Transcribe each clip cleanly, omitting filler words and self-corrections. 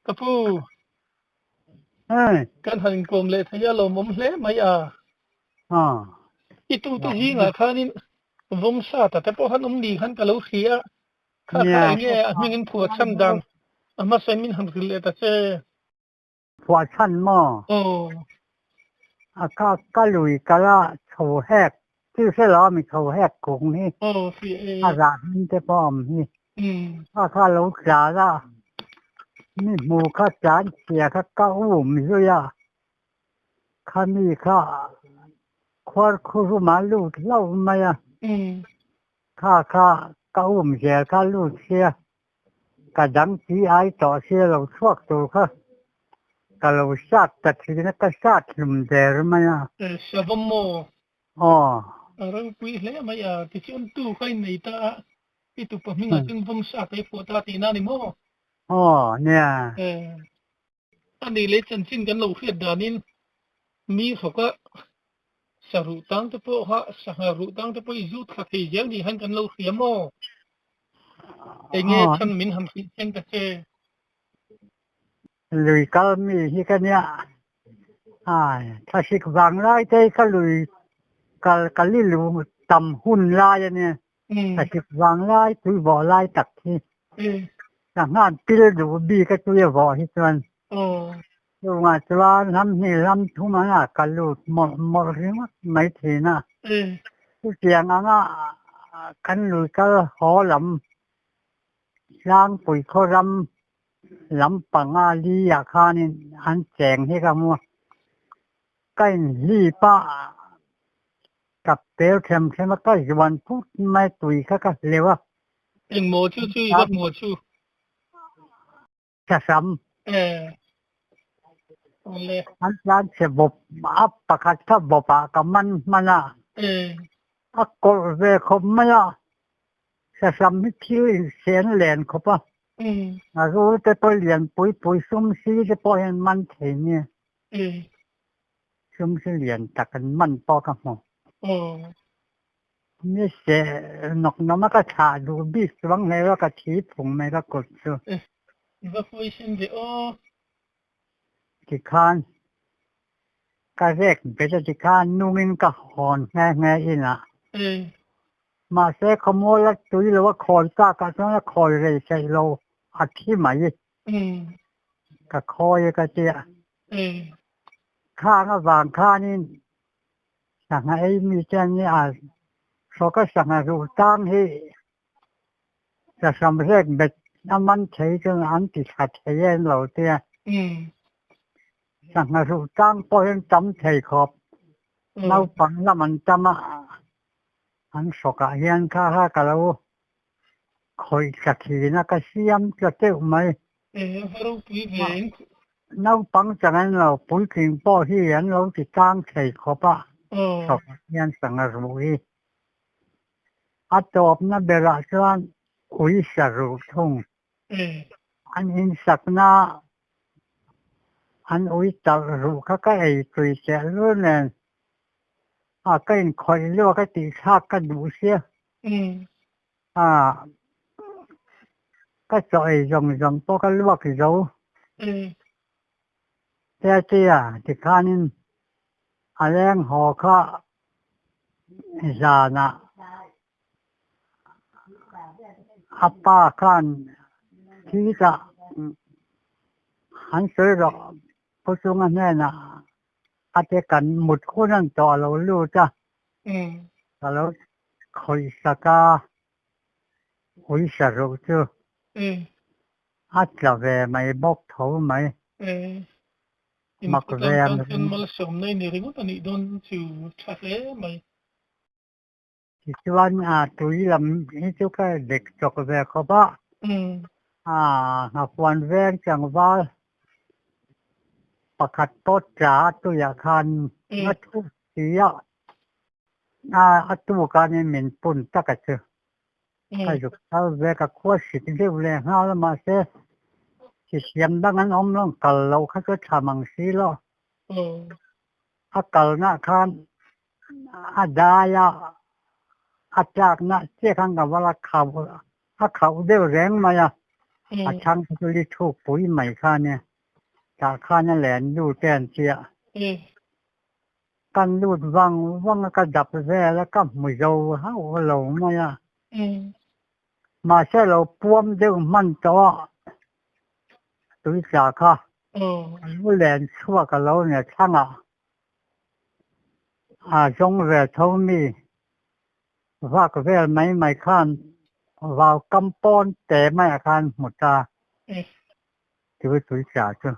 Ka pu, kan han inkawm leh thei a lawmawm hle mai a. I tute zingah khanin Vawmsata te pawh han awm ni khan ka lo hria a, kha kha enge a hmingin phuah chhan dan a hmasa in min han hrilh leh ta che. Phuah chhan maw? Aw. A ka ka lui kal a chho hek thil hre lo a mi chho hek kung hi. Aw hria e. A zah hming te pawh a awm hi. Umm. Kha kha lo tlan a mi hmu kha tlan chhia kha ka um zui a kha mi kha khuar khurum ah lut hlauh mai a. Umm. Kha kha ka um zel kha lut sia Ka dang chi ai tawh sia lo chhuak tur kha ka lo sat ta thin a, ka sat hlum der mai a. Savawm maw? Aw. A ropui hle mai a, tichuan tu kha in nei ta a, i tupa hmingah chuan vawm sat a i phuah ta tihna a ni maw? Aw, nia. A nih leh chanchin kan lo hriat danin mi hrawka saruh tang te pawh kha sangha ruh tang te pawh i zu thla thei zel nih khan kan lo hria maw? Enge chhan min han hrilh chiang ta che? Lui kal mi hi ka nia, ai thlasik vang lai te hi ka lui kal ka li lu tam hun lai a nia, thlasik vang lai tui vawh lai tak hi. Sangha pil duh bik a tui a vawh hi chuan chungah chuan ram hnih ram thum an ah ka lut mawlh mawlh ringawt mai thin a. Chutiang anga kan lui kal haw lam Tlangpui khaw ram lam panga li ah khanin an cheng hi ka hmu a, ka inhlip a ka pel them them a, ka zuan phut mai tui kha ka hleuh a. Engmaw chu chu i va hmuh chu? Thlasam. Eh. Awle. An tlan chhe bawp a pakhat kha bawp ah ka man hman a. Eh. A kawlh ve khawp mai a. Thlasam hi thil insen len khawp a. A rul te pawh lian pui pui sum si te pawh hian man thei nia. Eh. Sum si lian tak an man pawh ka hmu. Aw. Ni se nawk nawm a ka thlah duh bik chuang hle a ka thi phung mai ka kut chu. I va huaisen ve aw. Tikhan ka rek bet a tikhan nungin ka hawn nghe nghe inah. Mahse khawmual a tui lo a khawi tak ah chuan a khawi rei theih lo a thi mai. Ka khawi a ka tia. Khang avang khanin Sangha ei mi te an nia, hrawka sangha ruh tang hi sahram rek bet a man thei chuan an ti tha thei em lo tia. Sangha ruh tang pawh hian tam thei khawp, naupang lam an tam a, an hrawkah hian kha kha ka lo khawih tla thin a, ka siam tla teuh mai. Naupang chang an lo puitling pawh hi an lo ti tlang thei khawp a, chawhmeh hian sangha ruh hi a tawpna berah chuan ui sa ruh thung. An insakna an ui talh ruh kha ka ei tui tehlul nen a ka inkhawih luak a tihthlak ka duh sia. A, ka chaw ei zawng zawng pawh ka luak zo. Tia tia tikhanin a leng haw kha zanah a pa khan thi tah an sawi rawh Pu Chunga hnenah a te kan mut hun an tawh a lo lut a, ka lo khawih sak a, ui sa ruh chu a tla ve mai bawk tho mai. Mak ve ang Tichuan tui lam hi chu ka dek chawk ve khawp a, nghafuan veng tlangval pakhat pawh tla a tuiah khan nga thu si a, a tuk anin min pun tak a chu. Ka zuk thar ve ka khua hrik deuh leh nghal a mahse hisiam dang an awm lo kal loh kha chu tha mang si lo. A kalna khan a dai a, a tlakna chiah khan ka val a khauh a khauh deuh reng mai a. A chang chu li thuk pui mai kha nia. Tah khan a len lut te an tia. Kan lut vang vang a, ka dap vel a, ka hmu zo hauh lo mai a. Mahse lo puam deuh hman tawh a, tui tla kha a lu len chhuak a lo nia thlangah a zawng ve tho mi vak vel mai mai khan vau kam pawn te maiah khan hmu ta chu tui tla chu.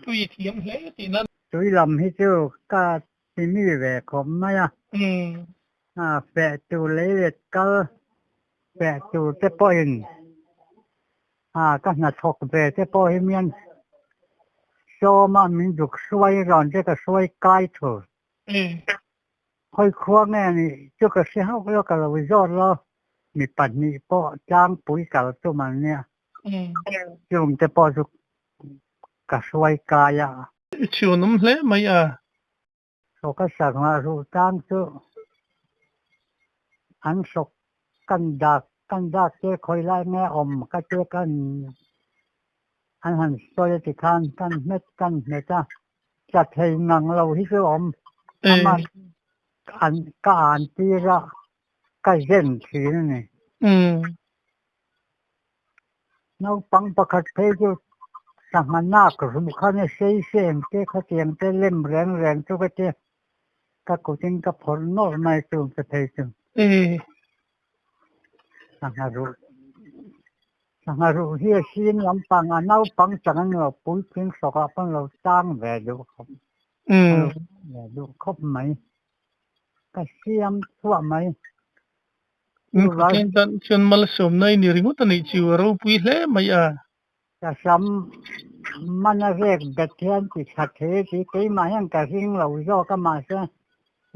Tui thiam hle tihna. Tui lam hi chu ka ti mi ve khawp mai a. Feh tur lei let kal feh tur te pawhin ka hnathawk ve te pawh hi mian sawma min zuk hruai rawn te ka hruai kai thur. Hawi khua nge nih chu ka hre hauh lo ka lo zawt lo mi pahnih pawh tlangpui kal tum an nia. Chung te pawh chu ka hruai kai a. I chhunawm hle mai a. Hrawk a sangha ruh tlang chu an hrawk kan dak kan dak te khawi lai nge awm ka che kan an han sawi a tikhan kan hmet kan hmet a tla thei ngang lo hi chu awm ama an ka an tir a ka zen thin a ni. Naupang pakhat phei chu sangha nak ruh khan a sei seng te khatiang te lem reng reng chu ka tia ka kutin ka phawrh nawlh mai chu ka phei chu. Sangha ruh sangha ruh hi a sin lampang a naupang chang an lo puitling hrawkah pawh an lo tang ve duh khawp ve duh khawp mai ka siam chhuah mai. Pathian tan chuan malsawmna i ni ringawt a nih chu a ropui hle mai a. Ka sam man a rek bet hian ti tha thei ti keimah hian ka ring lo zawk a mahse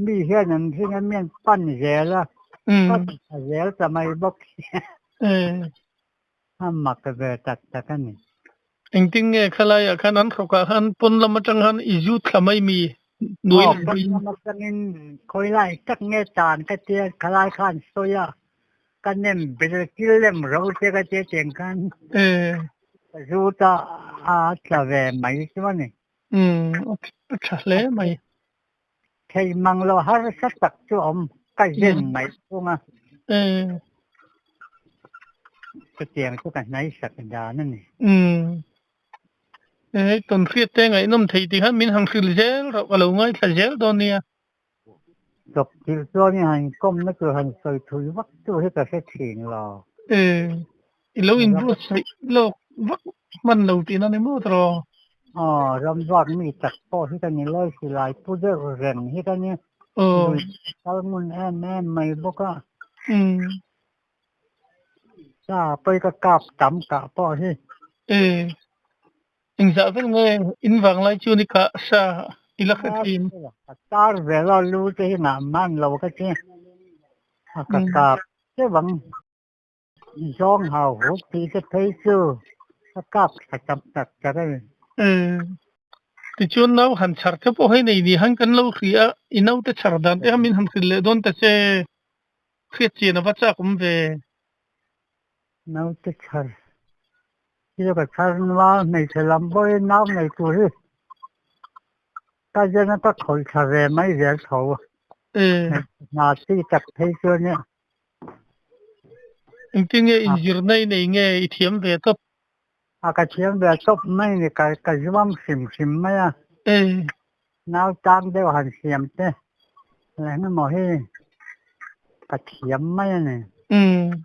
mi hian an ring a mian pan zel a ka ti tha zel ta mai bawk si a mak ve tak tak a ni. Engtin nge khalaiah khan an hrawkah khan pawn lam atang khan i zut thla mai mi nuai lam pawn lam atangin khawi lai tak nge tan ka tia khalai khan sawi a ka nem bil kil lem ro che ka tia tiang khan ka zut a a tla ve mai chu a ni. A tha hle mai. Thei mang lo harsa tak chu awm ka zen mai thung a. Chutiang chu ka hnai sak dan a ni. Hei tawnhriat te ngaihnawm thei tih khan min han hrilh zel rauh ka lo ngaithla zel dawn nia. Chawp thil chuan i han kawmna tur han sawi thui vak chu hi ka hre thin lo. I lo inbuatsaih lawk vak hman lo tihna ni maw tawh? Aw, ram vak mi tak pawh hi ka ni lai silai pu deuh reng hi ka ni. Lui kal ngun em em mai bawk a. Sa pawi ka kap tam kah pawh hi. Engzah vel nge in vang lai chu ni kah sa i la hre thin? Ka tar vel a lu te hi ngah man lo ka ti. A ka kap deuh ang. Zawng hau huk tih te phei chu ka kap thla tam tak tak a ni. Tichuan nau han chhar te pawh hei nei ni han kan lo hria a, i naute chhar dan te kha min han hrilh leh dawn ta che. Hriat chian a va chak awm ve. Naute chhar hi ka chhar nual hmeichhe lam pawhin nau nei tur hi ka zen a ka khawih thla ve mai zel tho. Hna chi tak phei chu a nia. Engtin nge inzirna i nei nge i thiam ve tawp? A ka thiam ve tawp mai ni ka ka zuam hrim hrim mai a. Nau tang deuh han siam te leh engemaw hi ka thiam mai a ni.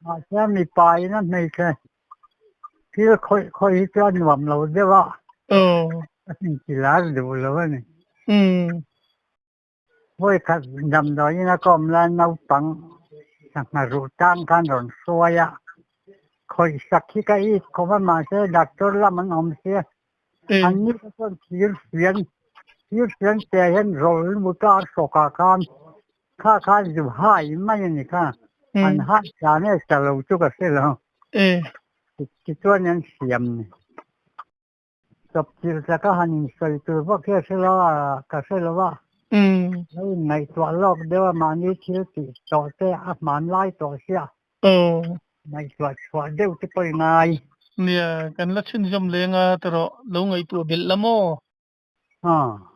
Mahse mipa in a hmeichhe thil khawih khawih hi chu a nuam lo deuh a. A intilar duh lo a ni. Vawi khat damdawiin a kawm lai naupang sangha ruh tang khan rawn hruai a, khawih sak hi ka it khawp a mahse doctor lam an awm sia, an ni te chuan thir fian thir fian te hian rawl lut a a hrawkah khan kha khan zu hai mai a ni kha, an hai ta nge ta lo chu ka hre lo, tichuan an siam ni. Chawpchilh taka han insawi tur vak hi a hre lo a, ka hre lo a. Lo inngaihtuah lawk deuh a mahni thil tih tawh te a hmanlai tawh sia. Aw. Ngaihtuah chhuah deuh te pawh i ngai. Nia, kan la chhunzawm leng a, tawrh lo ngaihtuah belh la maw? Aw.